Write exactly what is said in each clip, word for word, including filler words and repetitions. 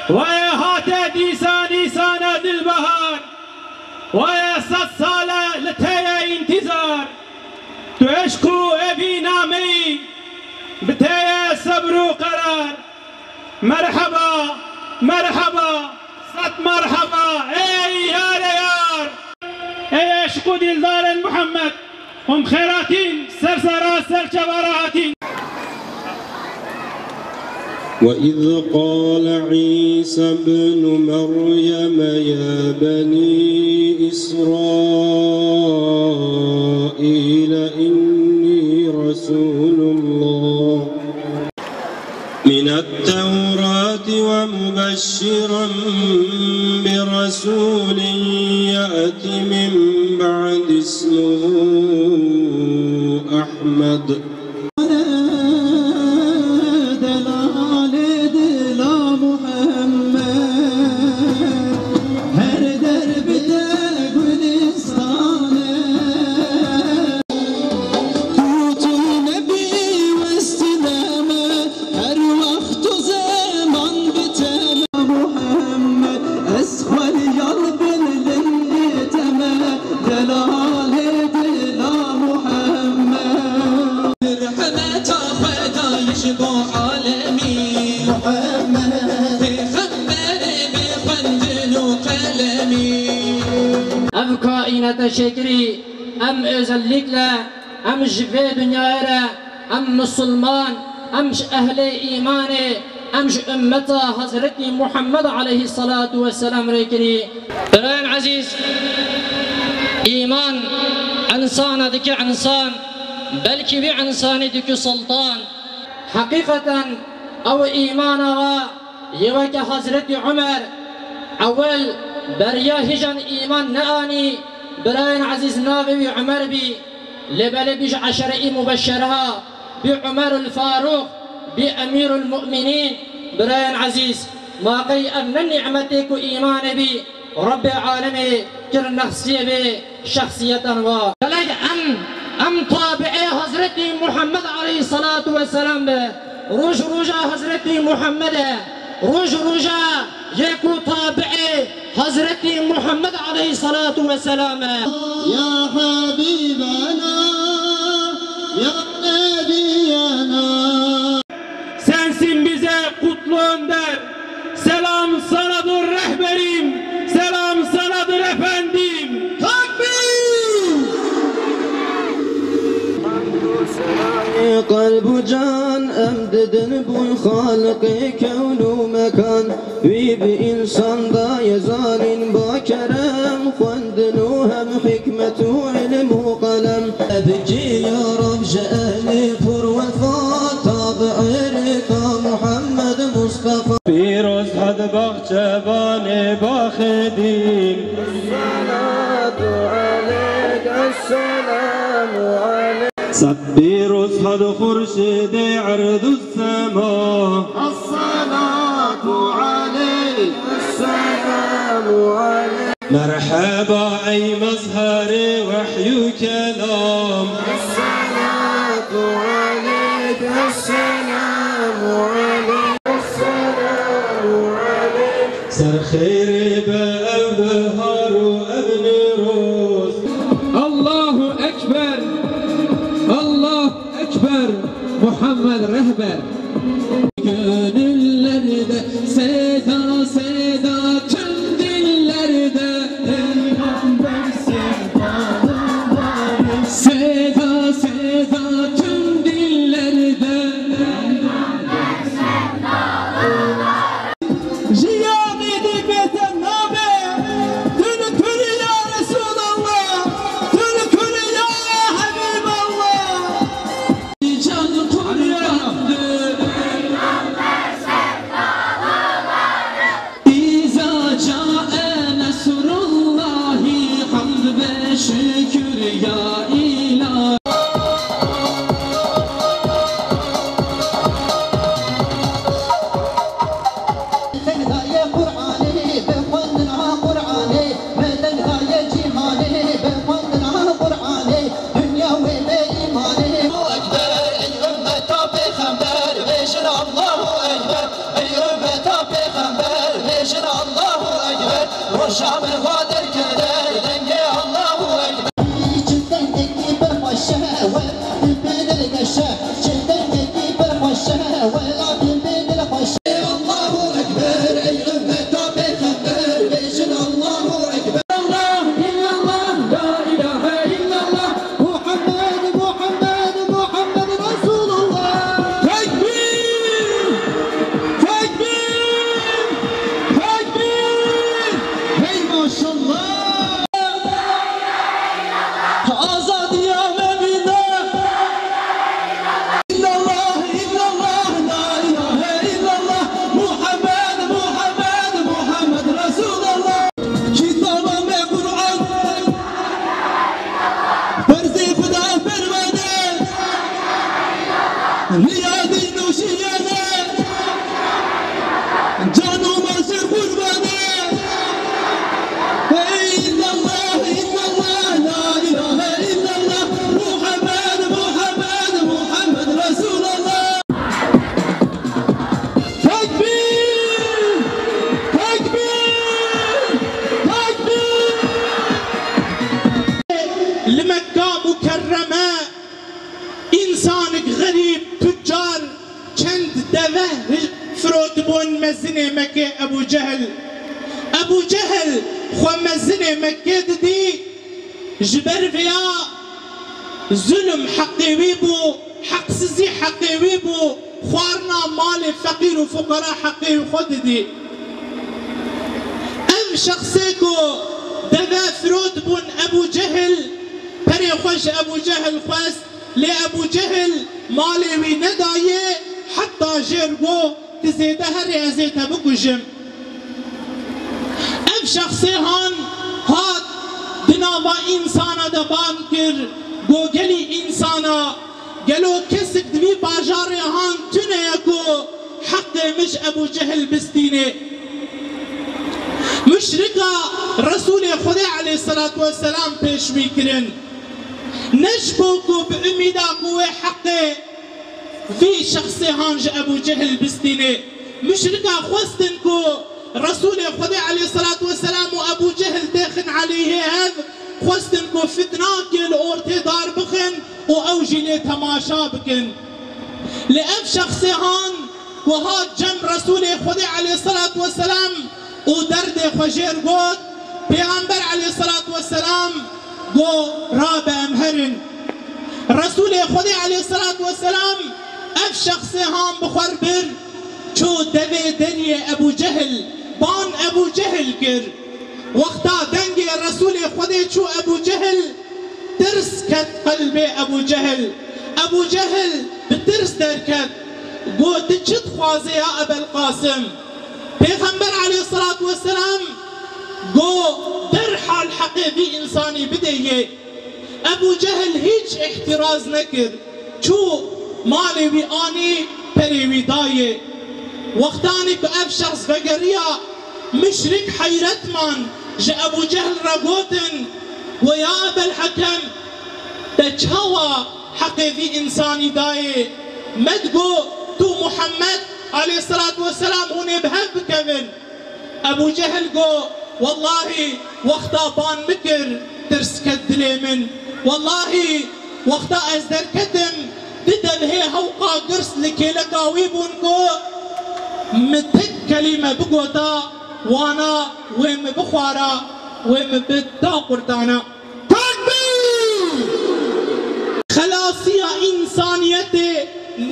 Waya hate dîsa nîsana dilbehar, waya sed sale li te ye întîzar. Tu eşq û evîna me yî, bi te ye sebr û qerar. Merheba, merheba, sed merheba, ey yare yar. Ey eşq û dîldarên Muhammed, hûn xêr hatîn, ser sera, ser çeva re hatîn. وإذ قال عيسى ابن مريم يا بني إسرائيل إني رسول الله من التوراة ومبشرا برسول يأت من بعد اسمه أحمد. Delalê dila Muhammed, her der bi te gulistane. Ku tu nebî westîne me, her wext û zeman bi te me. Muhammed, ez xwe li yal bin lindî te me, delalê dila Muhammed. Rehmeta Xwedayê ji bo alemî. Muhammed. Pêxemberê bê xwendin û qelemî. Ev kaînete şeklî, em özellikle, em ji vê dinyayê re, em misilman, em ji ehlê îmanê, em ji ummeta Hezretî Muhammed aleyhisselatu vesselam re kirî. Birayên ezîz, îman însana dike însan, belkî vî însanî dike sultan. Heqîqeten ew îmana wa yê weke Hezretî Umer, ewel beriya hîjan îman neanî, birayên ezîz, navê wî Umer bî, lê belê bî ji eşere î mubeşşereha, bî Umerul Farûq, bî Emîrul Mu'minîn, birayên ezîz, ma qey ev ne nîmetê ku îmanê bî, Rebbê alemê kir nexsiyê vê şexsiyetan wa. Gelek em, em tabiê Hezretî Muhammed aleyhisselatu vesselam be. Roj roja Hezretî Muhammed e. Roj roja yê ku tabiê Hezretî Muhammed aleyhisselatu vesselam e. Ya Habibena, ya Nebiyena. Sensin bize kutlu önder. Selam sanadır rehberim. Selam sanadır efendim. Takbir! Qelb û can em didin bûn xaliqê kewn û mekan. Wî bi însan daye zanîn ba kerem, xwendin û hem hikmet û îlim û qelem. Bikî ya Rab ji ehlê pir wefa, tabiê rêka Muhammed Mustafa. Pîroz had baxçevanê baxê dîn. Esselatu aleyk, esselamu aleyk. Sed pîroz had xurşidê erd û sema. Esselatu aleyk, esselamu aleyk. Merheba ey mezherê wehy û kelam. Esselatu aleyk, esselamu aleyk, esselamu aleyk. Ser xêrê be ev bihar û ev Newroz. Allahu Ekber, Allah Ekber, Muhammed Rehber. Gönüllerde seda, seda tüm dillerde. Peygamber sevdalı var. Seda, seda tüm dillerde. Peygamber sevdalı var. Jiyanê dê bêhtir nabe. Tu li ku î ya Resûlallah, tu li ku î ya Habîballah. Can qurbandır. Şamê xwe derkeve, dengê Allahu Ekber. Çi dengekî berxweş e, we dibê dilgeş e. Çi dengekî berxweş e, we la dibê dilxweş e. Allahu Ekber, ey ümmeta Pêxember, bêjin Allahu Ekber. Allah, illallah, la ilahe illallah, Muhammed, Muhammed, Muhammed Resulullah. Tekbir! Tekbir! Tekbir! Hey maşallah! Azadiya me bîne! İllallah, illallah, la ilahe illallah, Muhammed, Muhammed, Muhammed Resulallah. Kitaba me Kur'an, ferzê Xuda perwade, riya dîn û şiyane, can û mal ser qurbane. Hey illallah, illallah, la ilahe illallah, Muhammed, Muhammed, Muhammed Resulallah. Tekbîr! Tekbîr! Tekbîr! Li Mekka Mukerreme, însanik xerîb, tucar, çend deve firotibûn mezinê Mekkê Ebû Cehil. Ebû Cehil xwe mezinê Mekkê didî, ji ber vêya zulm heqê wî bû, heqsizî heqê wî bû, xwarina malê feqîr û fuqara heqê xwe didî. Ev şexsê ku deve firotibûn Ebû Cehil, perê xwe ji Ebû Cehil xwest, lê Ebû Cehil malê wî nedayê, heta jêr got, "Tu zêde herê, ez ê te bikujim." Ev şexsê han hat di nava însana de bang kir, got, "Gelî însana, gelo kesik di vî bajarê han tune ye ku heqê min ji Ebû Cehil bistînê?" Muşrika Resûlê Xwedê aleyhisselatu vesselam pêşwî kirin. Ne ji bo ku bi umîda ku wê heqê vî şexsê han ji Ebû Cehil bistînê. Muşrika xwestin ku Resûlê Xwedê aleyhisselatu vesselam û Ebû Cehil têxin aleyhê hev, xwestin ku fitnakê li ortê dar bixin û ew jî lê temaşa bikin. Lê ev şexsê han ku hat cem Resûlê Xwedê aleyhisselatu vesselam û derdê xwe jêr got, Pêxember aleyhisselatu vesselam got, "Rabe, em herin." Resûlê Xwedê aleyhisselatu vesselam ev şexsê han bi xwe r' bir, çû devê deriyê Ebû Cehil, ban Ebû Cehil kir. Wexta dengê Resûlê Xwedê çû Ebû Cehil, tirs ket qelbê Ebû Cehil. Ebû Cehil bi tirs derket, got, "Tu çi dixwazê ya Ebel Qasim?" Pêxember aleyhisselatu vesselam got, "Derhal heqê vî însanî bidê yê." Ebû Cehil hîç îhtiraz nekir. Çû malê wî anî, perê wî dayê. Wextanê ku ev şexs vegeriya, muşrik heyret man, ji Ebû Cehil re gotin, "We ya Ebel Hekem, te çawa heqê vî însanî dayê? Me digot tu Muhammed aleyhisselatu vesselam hûn ê bi hev bikevin." Ebû Cehil got, "Wellahî, wexta ban min kir, tirs ket dilê min. Wellahî, wexta ez derketim, di devhê hewqa girs li kêleka wî bûn ku min tek kelîme bigota, wana wê min bixwara, wê min bi da qurtana." Tekbîr! Xelasiya însaniyetê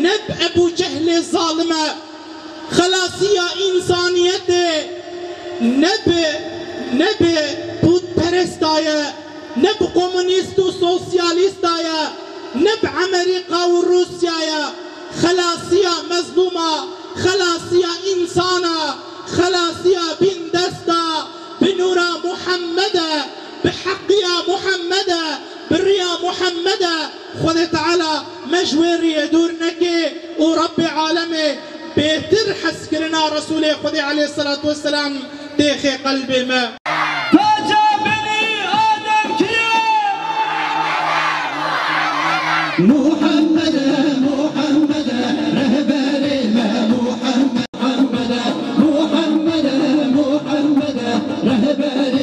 ne bi Ebû Cehlê zalim e. Xelasiya însaniyetê ne bi, ne bi pûtperesta ye, ne bi komunîst û sosyalîsta ye, ne bi Emerîka û Rûsya ye. Xelasiya mezlûma, xelasiya însana, xelasiya bîndesta, bi nûra Muhammed e, bi heqiya Muhammed e, bi riya Muhammed e. Xwedê Teala me ji wê riyê dûr neke û Rebbê Alemê bêtir hezkirina Resûlê Xwedê aleyhisselatu vesselam têxê qelbê me. Taca benî Adem kî ye? Muhammed e, Muhammed e, rehberê me Muhammed. Muhammed e, Muhammed e, Muhammed e, rehberê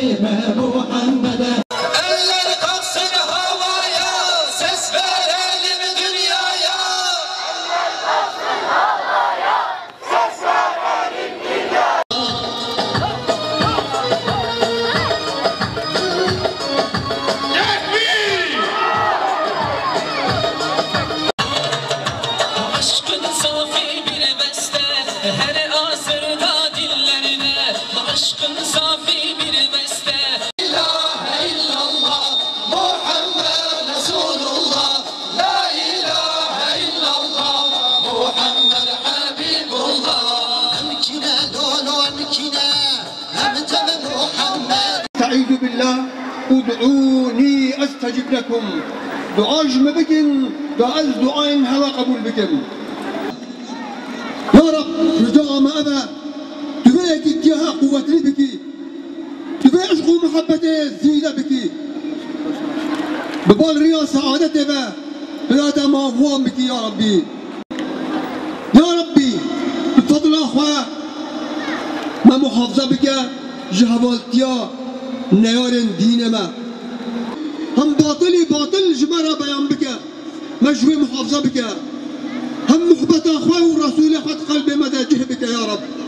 Her asırda dillerde aşkın safi bir beste. İlahe illallah, Muhammed Resulullah, la ilahe illallah, Muhammed Habibullah. Em kîne lolo, em kîne, em teme Muhammed. Estaizu billah, ud'uni estecib lekum. Dua ji min bikin, da ez duayên hewa qebûl bikim. Ya Rab, rica me ev e, tu vê yekîtiya he quwetlî bikî. Tu vê işq û muhebbetê zîde bikî. Bi bal riya saadetê ve, bila dema wan bikî ya Rabbî. Ya Rabbî, bi fedla xwe me muhafaza bike ji hevaltiya neyarên dînê me. Hem batilî batil ji me re beyan bike. Me ji wê muhafaza bike. Hem muhbeta xwe û Resûlê xwe di qelbê me de cih bike ya Reb.